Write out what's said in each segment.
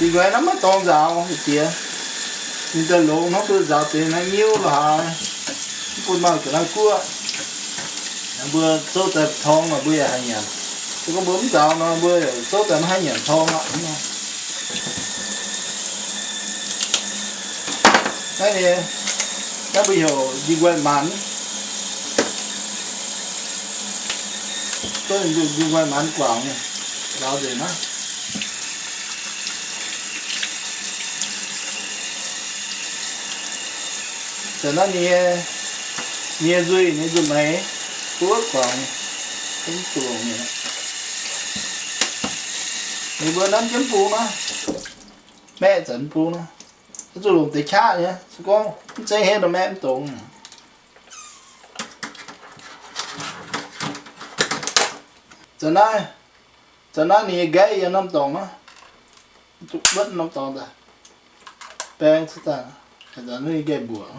Ih nqoi naaiv maiv dorngx nzaaux diex. Ninh daaih longx hnangv, mbuo nzaaux deix naaiv nyiuv lorqc haaix, mv bun maaih ga'naaiv guoqv. Mbuo zouv daaih torngv nor mbuo yaac haih nyanc. Se gorngv mbuo mv nzaaux nor, mbuo zouv daaih maiv haih nyanc torngv aqv. Naaiv nyei, naaiv mbuo heuc njing nqoi maanz. Zouv njing nqoi maanz guangc, nzaaux nzengc naaiv. Zanc naaiv ninh nyei, ninh nyei nzuih, ninh nyei nzuih meix, mbuo guangc, mv zuqc longc nyei. Ninh mbuo nanv jienv bung naaiv, maeqv zanc bung naaiv, mv zuqc longc deix qaqv nyei. Se gorngv mv zeiz henv nor maeqv mv dongz. Zanc naaiv, zanc naaiv ninh nyei nqaiv yiem norm dorngx naaiv, mv duqv wuotv norm dorngx daaih, baeng cuotv daaih, zanc naaiv ninh nqaih mbuoqc.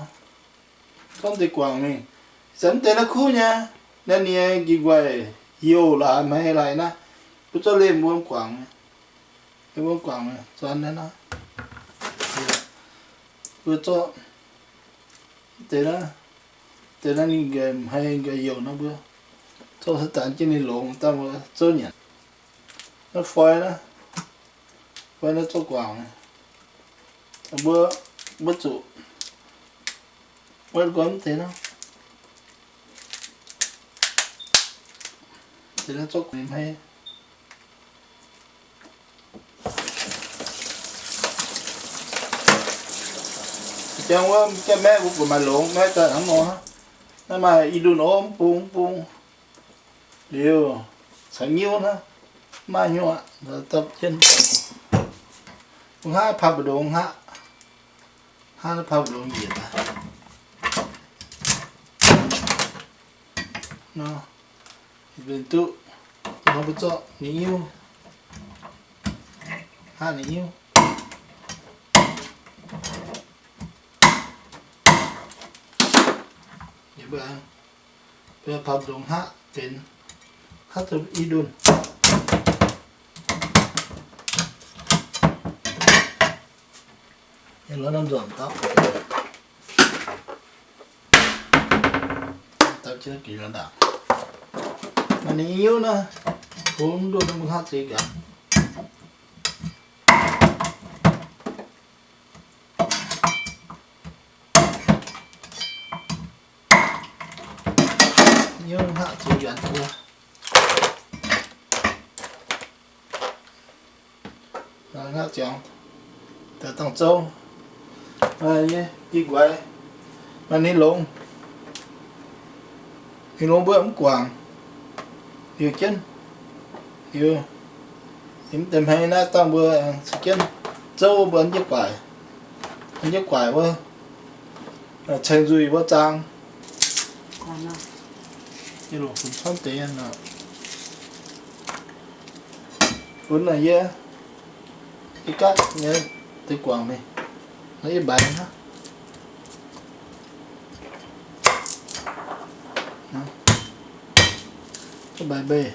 Gorngv deix guangc mingh, zanc mv deix naaiv kuv nyei, naaiv ninh nyei nqi nquaih youh laaix hmei laaix naaiv, mbuo zorqv liemh mbuo guangc, mbuo guangc zuonx naaiv naaiv. Mbuo zorqv deix naaiv, deix naaiv ninh nqaih hmei nqaih youh naaiv mbuo zorqv cuotv daaih jienv ninh longx daaih mbuo zouv nyanc. Naaiv foi naaiv, foi naaiv zorqv guangc. Mbuo, mbuo zuqc wuov gorn deix naaiv, deix naaiv zorqv guangc hmei. Jangx wuov jangx maeqv mbuo buatc maaih longx, maeqv daaih hnangv nor. Naaiv maaih i ndunh ov, mv bung mv bung. Liuz caux nyiuv naaiv, maaih hnyouv aqv, dapv jienv. Mbuo hngaqv paa mbu'ndongx hngaqv, hngaqv paa mbu'ndongx njiec daaih. Nor, benx duqv, nor mbuo zorqv ninh nyiuv, hngaqv ninh nyiuv. Mbuo paa mbu'ndongx hngaqv benx, hngaqv duqv i ndunh. Yie lorz norm nzormc dapv. Dapv jienv gux lorz ndaangc. Maaih ninh nyiuv naaiv, bungx ndunh mbuo hngaqv zuiz nqanx. Nyiuv hngaqv zuiz nqanx. Daaih dangh zouv, i guaix, maaih ninh longx, ninh longx mbuo mv guangc, liuz jienv, liuz, mv deix hmei naaiv dangh mbuo se jienv zouv mbuo jienv guaix, jienv guaix wuov, ceng nzuih wuov zaang. Yie longc funx camv deix nor. Funx naaic yie, yie gaatv nyei deix guangc mingh, naaiv yie mbaix hnangv. Mbaix mbeih.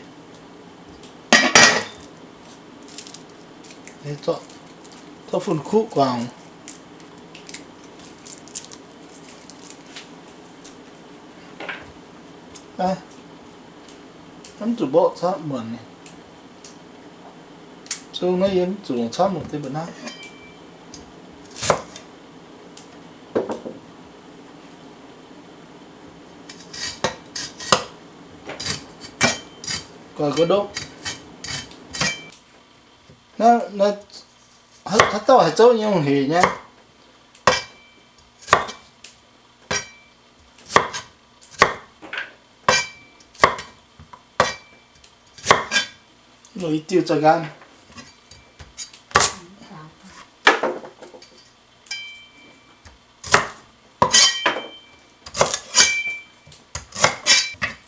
Zorqv fun-kuqv guangc. Mv zuqc mborqv camv muonc. Zungv naaiv yie mv zuqc longc camv muonc deix mbuo naaiv. Guangc ga'ndopv. Naaiv, naaiv, haaix dauh haih zouv nyei hungh hec nyei. Longc i diuh za'nqaang.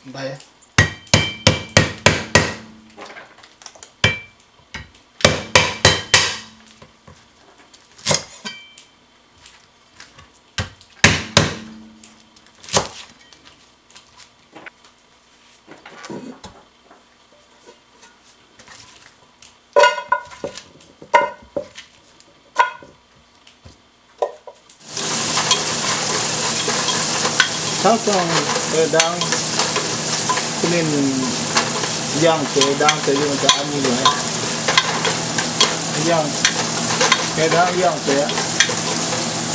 Mbaix. Taux dongh ndaang, ninh yangh deix ndaang deix yungh daaih an ninh njiec. Yangh, ndaang yangh deix,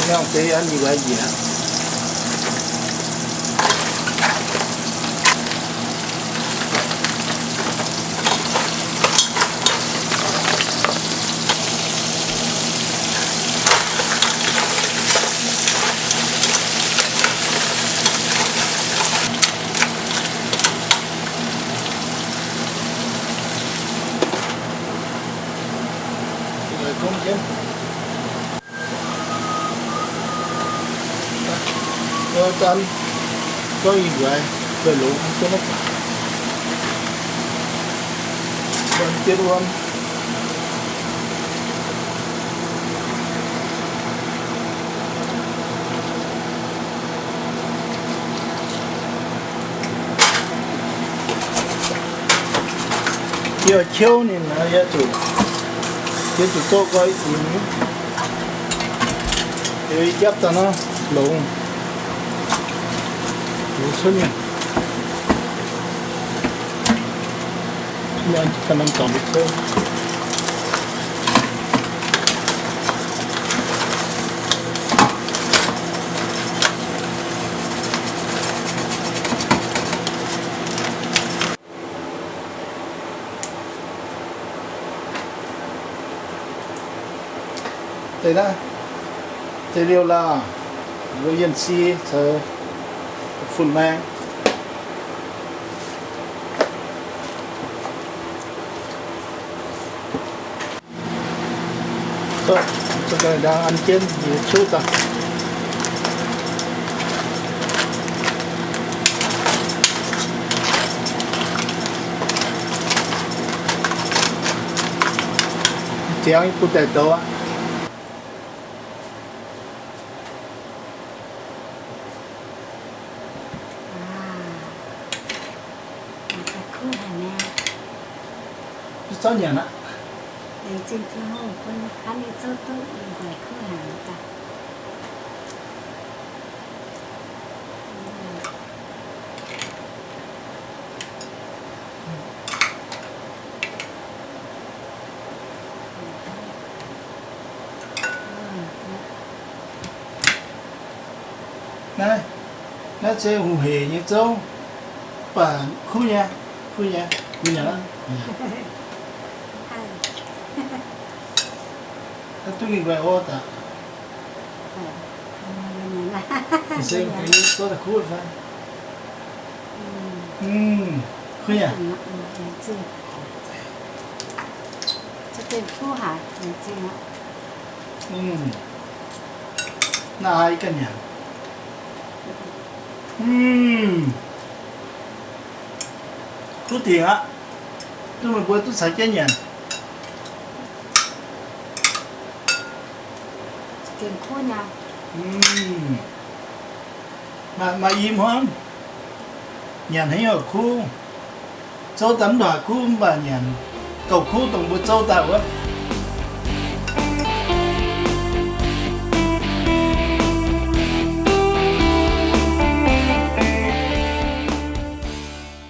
yangh deix an ninh njiec. Yie qouv ninh naaiv, yie zuqc, yie zuqc zorqv nqoi imx. Yie japv daaih naaiv longx, longx cuotv mingh. Mv ganh norm dorngx mbuo cuotv. Deix naaiv, deix liouh laah, mbuo yienh si caux fun-maeng. Zorqv, zorqv ga'naaiv ndaang an jienv, yietc cuotv daaih. Ziangx bun daaih douz aqv. Kuv haic mi'aqv. Mv zauv nyanc aqv. Laengz zingh Tin-Hungh bun hnamv nyei zouv duqv nquaix kuv haic daaih. Naaiv, naaiv se hungh heic nyei zouv, mv baac kuv nyei, kuv nyei, kuv nyei. Naaiv duqv mingh guaix orv daaih. Se zouv daaih kuv fai? Kuv nyei. Naaiv ih ganh nyanc. Kuv dingc aqv. Duqv meih mbuo duqv caux jienv nyanc. Maaih, maaih i hmuangv. Nyanc haaix nyungc kuv. Zouv daaih mv ndongc haaix kuv mv baac nyanc gauh kuv dongh mbuo zouv daaih wuov.